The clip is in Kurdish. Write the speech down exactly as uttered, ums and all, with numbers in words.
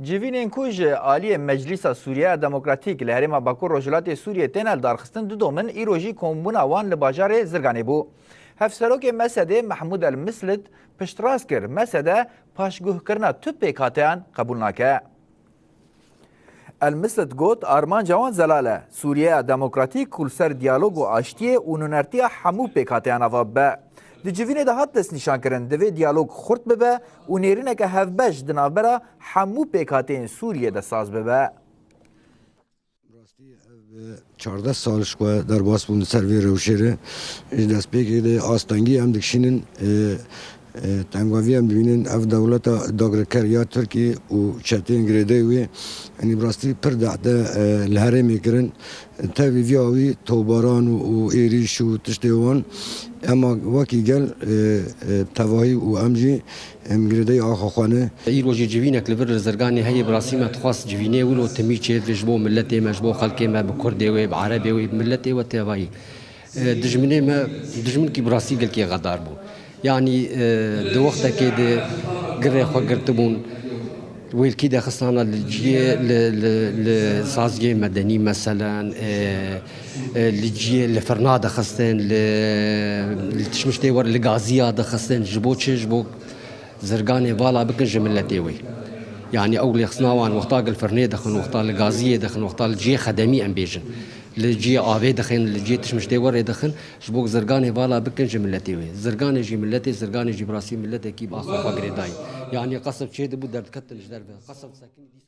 Civînên ku ji aliyê Meclîsa Sûriyeya Demokratîk li herêma Bakur Rojhilatê Sûriyê tên lidarxistin didomin, îro jî kombûna wan li bajarê Zirganê bû. Hevserokê Mesedê Mehmûd El Mislit piştrast kir, Mesede paşguhkirina tu pêkhateyan qebûl nake. El Mislit got, armanca wan zelal e. Sûriyeya Demokratîk ku li ser diyalog û aştiyê û nûnertiya hemû pêkhateyan ava bibe. Di civînê de hat destnîşankirin, divê diyalog xurt bibe û nêrîneke hevbeş di navbera hemû pêkhateyên Sûriyê de saz bibe. Rastî ev çardeh sal ji ku derbas bûn li ser vê rewşê re. Ji destpêkê de astengî em dikişînin, e, e, tengavî em dibînin. Ev dewleta dagirker ya Tirkî û çeteyên girêdayî wê, yanî bi rastî pir dehde, e, li herêmê kirin. Tevî vî awî tobaran û, û êrîş û tiştê wan, ema wekî gel, e, e, tevahî û em jî em girêdayî axa xwe ne. Îro jî civînek li vir li Zirganê heye, bi rastî me dixwest civînê wilo timî çêdibe ji bo miletê me, ji bo xelkê me, bi Kurdê wê, bi Erebê wê, bi miletê we tevahî. E, dijminê me, dijminkî bi rastî gelkî xedar bû. Yanî, e, di wextekê de girê xwe girtibûn, wêlkî dexistana li ciyê, li, li, li saziyê medenî, meselen, e, e, li ciyê, li firna dixistin, li, li tişmiştê wer, li gaziya dixistin. Ji bo çi? Ji bo Zirganê vala bikin ji miletê wê. Yanî ew lêxistina wan wexta li firnê dixin, wexta li gaziyê dixin, wexta li ciyê xedemî em bêjin, li ciyê avê dixin, li ciyê tişmiştê werê dixin, ji bo Zirganê vala bikin ji miletê wê. Zirganê jî miletê, Zirganê jî bi rastî miletekî bi axa xwe girêdayî. Yanî qesf çêdibû, derdiketin ji derve. Qesf sekinî dîsa